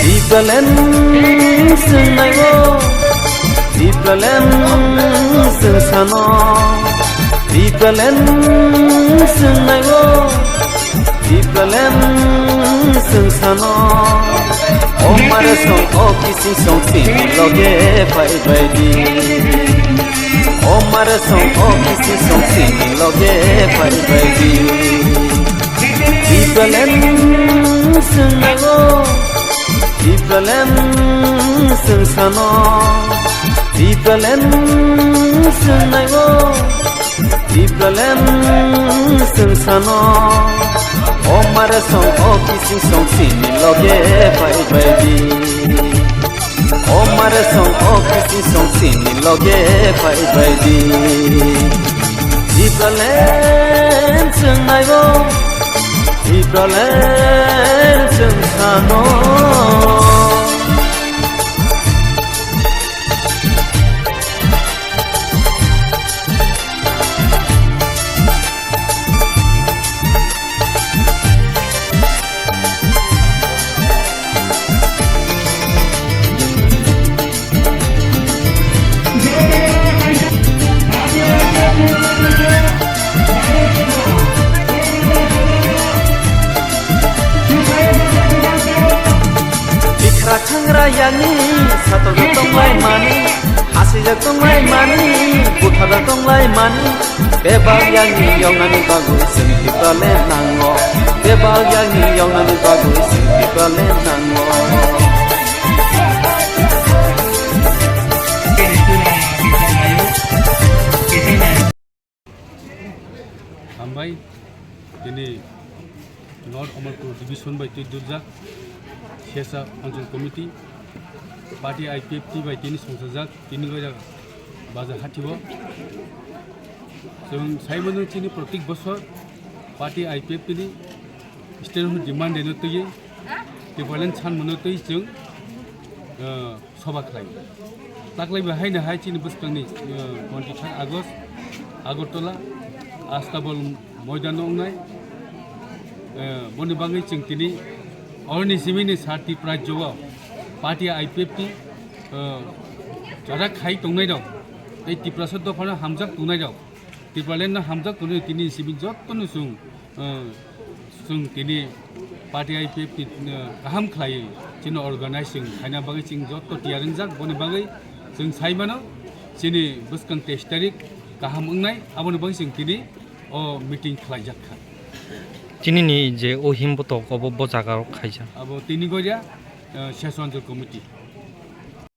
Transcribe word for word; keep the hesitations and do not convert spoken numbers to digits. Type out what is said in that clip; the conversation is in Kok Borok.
Tipraland swngnai-o, Tipraland swngsano, Tipraland swngnai-o, Tipraland swngsano. O mare song, o kising song, sini loge phai bai di. O mare song, o kising song, sini loge phai bai di. Tipraland swngnai-o, Tipraland swngsano, Tipraland swngnai-o, Tipraland swngsano. O mare song, o kising song, sini loge phai bai di. O mare song, o kising song, sini loge phai bai di. Tipraland swngnai-o, Tipraland swngsano. Bikra khangra yani, satokjak tonglai mani, hasijak tonglai mani, butharjak tonglai mani. Bebak yani yoknani bagwi chwng Tipraland nango. Bebak yani yoknani bagwi chwng Tipraland nango. Hambai, tini North Amarpur Division bai twi dujak, Sesa Anchal Committee, Party I P F T bai tini songchajak, tini loya baja hathio. Chwng saimano chini protik bosor Party I P F T ni state demand eno twi, Tipraland sanmano twi chwng, ah, soba khlai. Taklai bai haino hai chini bwskangni, eh, twenty-third August Agartala Astabol Moidan o wngnai. Eh, boni bagwi chwng tini oroni simini sar Tripura jogo party I P F T, eh, chara khai tongnai rok tei Tiprasa dophano hamjak tongnai rok, Tipraland no hamjak tongnai tini simi jotono chwng, eh, Chwng tini party I P F T, uh, kaham khlaiwi chini organizing khaina bagwi chwng joto tiyar wngjak, boni bagwi chwng sai mano chini bwskang teis tarik kaham wngnai, aboni bagwi chwng tini o meeting khlaijak kha. Chini ni je o himbotok obo bo jaga rok khaijak. Abo tini goria, uh, Seswanjal committee.